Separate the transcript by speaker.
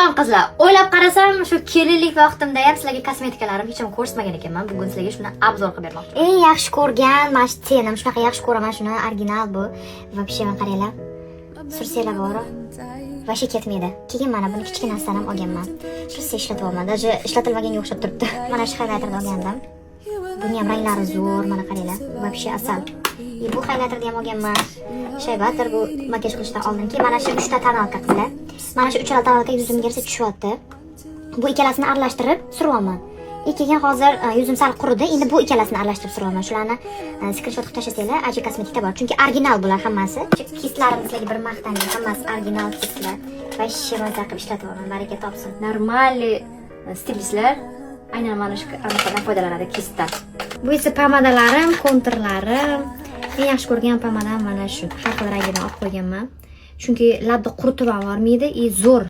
Speaker 1: Salom, qizlar. O'ylab qarasam, shu kelinlik vaqtimda ham sizlarga kosmetikalarim hech ham ko'rsatmagan ekanman. Bugun sizlarga shuni обзор qilib bermoqchiman. Eng yaxshi ko'rgan mana shu тени m, shunaqa yaxshi ko'raman shuni, original bu. Вообще, mana qaranglar. Sursanglar bor. Вообще ketmaydi. Keyin mana buni kichkinasidan ham olganman. Shu ishlatyapman. Даже ishlatilmaganga o'xshab turibdi. Mana shu highlighterni olgandim. Buni ham ranglari zo'r, mana qaranglar. Вообще asal. И bu highlighterni ham olganman. Shea butter, bu makiyaj qilishdan oldin. Keyin mana shu uchta тоналка, qizlar. Mana shu uchala тоналка yuzimga rosa tushyapti. Bu ikkalasini aralashtirib suryapman. И keyin hozir yuzim sal quridi. Endi bu ikkalasini aralashtirib suryapman. Shularni skrinshot qilib tashlasanglar, AJ Kosmetikda bor. Chunki original bular hammasi. Кисть larim sizlarga bir maqtanay. Hammasi original кисть lar. Вообще maza qilib ishlatyapman. Baraka topsin.
Speaker 2: Нормальный stilistlar aynan mana shu anaqadan foydalanadi, кисть dan.
Speaker 1: Bu esa pomadalarim, konturlarim. Eng yaxshi ko'rgan pomadam mana shu. Har xil rangidan olib qo'yganman. Chunki labni quritib ham yubormaydi и zo'r.